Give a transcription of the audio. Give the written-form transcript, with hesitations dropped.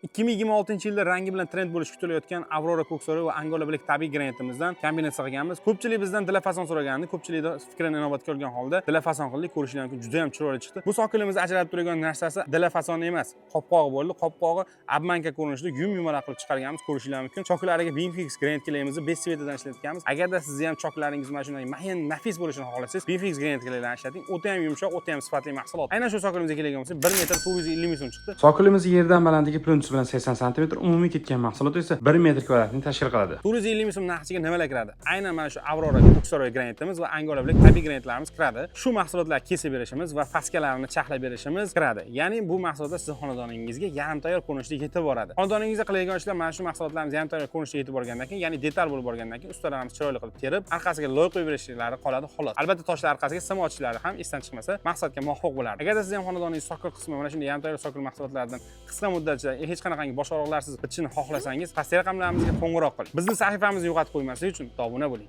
2026-yilda rangi bilan trend bo'lishi kutilayotgan Aurora Ko'ksaroy va Angola Black tabiiy granitimizdan kombinatsiya qilganmiz. Ko'pchilik bizdan dilafason so'ragandi. Ko'pchilikda fikrini inobatga olgan holda dilafason qildik. Ko'rishingiz mumkin, juda ham chiroyli chiqdi. Bu sokilimizda ajralib turgan narsasi dilafason emas, qopqog'i bo'ldi. Qopqog'i обманка ko'rinishida yum yumaloq qilib chiqarganmiz. Ko'rishingiz mumkin. Choklariga Bimfix granit kleyimizni 5 цвет idan ishlatganmiz. Agarda sizni ham choklaringiz mana shunday mayin, nafis bo'lishini xohlasangiz, Bimfix granit kleylarni ishlating. O'ta ham yumshoq, o'ta ham sifatli mahsulot. Aynan shu sokilimizga kelgan bo'lsak, 1 metr 450 ming so'm chiqdi. Sokolimiz yerdan balandligi plintus bilan 80 sm, umumiy ketgan mahsulot esa 1 metr kvadratni tashkil qiladi. 450 ming so'm narxiga nimalar kiradi? Aynan mana shu Aurora Ko'ksaroy granitimiz va Angola Black tabiiy granitlarimiz kiradi. Shu mahsulotlar kesib berishimiz va faskalarini charxlab berishimiz kiradi. Ya'ni bu mahsulotlar sizni xonadoningizga yarim tayyor ko'rinishda yetib boradi. Xonadoningizda qiladigan ishlar mana shu mahsulotlarimiz yarim tayyor ko'rinishda yetib borgandan keyin, ya'ni detal bo'lib borgandan keyin, ustalarimiz chiroyli qilib terib, orqasiga loy qo'yib berishlari qoladi, xolos. Albatta, toshlar orqasiga sim ochishlari ham esdan chiqmasa, maqsadga muvofiq bo'ladi. Agarda siz ham xonadoningiz sokol qismi mana shunday yarim tayyor sokol mahsulotlaridan qisqa muddat ichida hech qanaqangi bosh og'riqlarsiz bitishini xohlasangiz, pastki raqamlarimizga qo'ng'iroq qiling. Bizni sahifamizni yo'qotib qo'ymaslik uchun obuna bo'ling.